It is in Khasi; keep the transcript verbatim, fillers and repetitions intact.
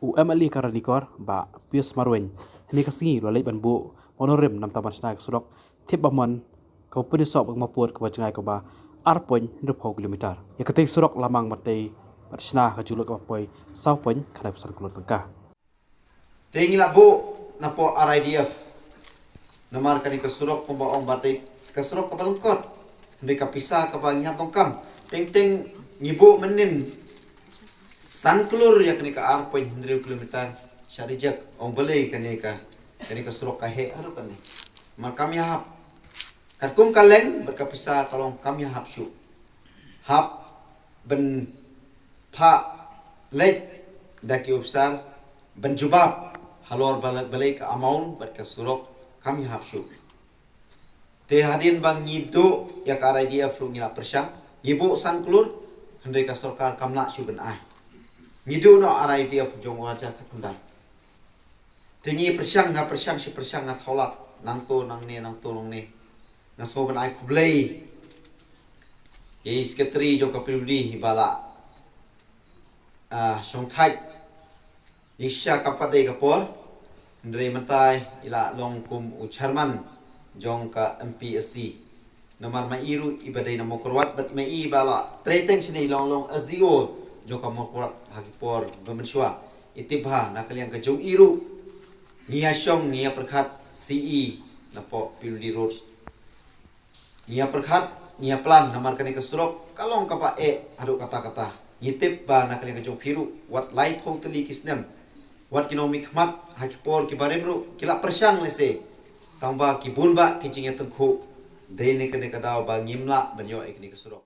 U M L A ka Ranikor, Bah Pius Marwein, hynne ka sngi u la leit ban buh mano rim namar ban shna ka surok Thep Bamon, kaba pynïasoh bad ka Mawpud, kaba jngai kaba ar point hynriewphew kilometer. Ïa katei ka surok la mang ban tei bad shna ka jinglut kaba poi saw point khyndai phew san klur tyngka. Te ngi la buh napoh R I D F. Namar kane ka surok kumba ong ba dei ka surok kaba lyngkot. Hynrei ka pisa kaba ngi hap donkam. Teng teng ngi buh mynnin san klur ïa kane ka ar point hynriew kilometer sha Rijek. Ong balei kane ka, kane ka surok ka heh haduh kane. Namar kam ïahap. Katkum ka leng bad ka pisa ka long kam ïahap shuh. Hap ban phah leit da ki officer ban jubab halor bala-, balei ka amount bad ka surok kam ïahap shuh. Te hadien ba ngi duh ïa ka R I D F ruh ngi la pyrshang, ngi buh san klur, hynrei ka sorkar kam lah shuh ban ai. Ngi duh noh R I D F jong u Raja ka Khundai. Te ngi pyrshang, nga pyrshang, shi pyrshang, nga thaw lad nangto nangne, nangto nangne. Nga sngew ban ai khublei ïa i secretary jong ka P W D, i ba la, ah, shongthait. Ïa shisha kam pat dei ka por, hynrei mynta i la long kum u chairman jong ka M P S C. Namar ma i ruh i ba dei na Mawkyrwat bad ma i ba la trei teng shane i long long S D O jong ka Mawkyrwat ha ki por ba mynshuwa. I tip bha na ka liang ka jong i ruh. Ngi ïa shong, ngi ïa pyrkhat C E napoh P W D Road. Ngi ïa pyrkhat, ngi ïa plan namar kane ka surok ka long kaba eh haduh katta katta. Ngi tip ba na ka liang ka jong phi ruh wat laiphew tylli ki snem, wat ki nongmihkhmat ha ki por ki barim ruh ki la pyrshang lehse. Tangba ki bun bah ki jingïatyngkhuh. Dei ne kane ka daw ba ngim lah ban ïoh ïa kane ka surok.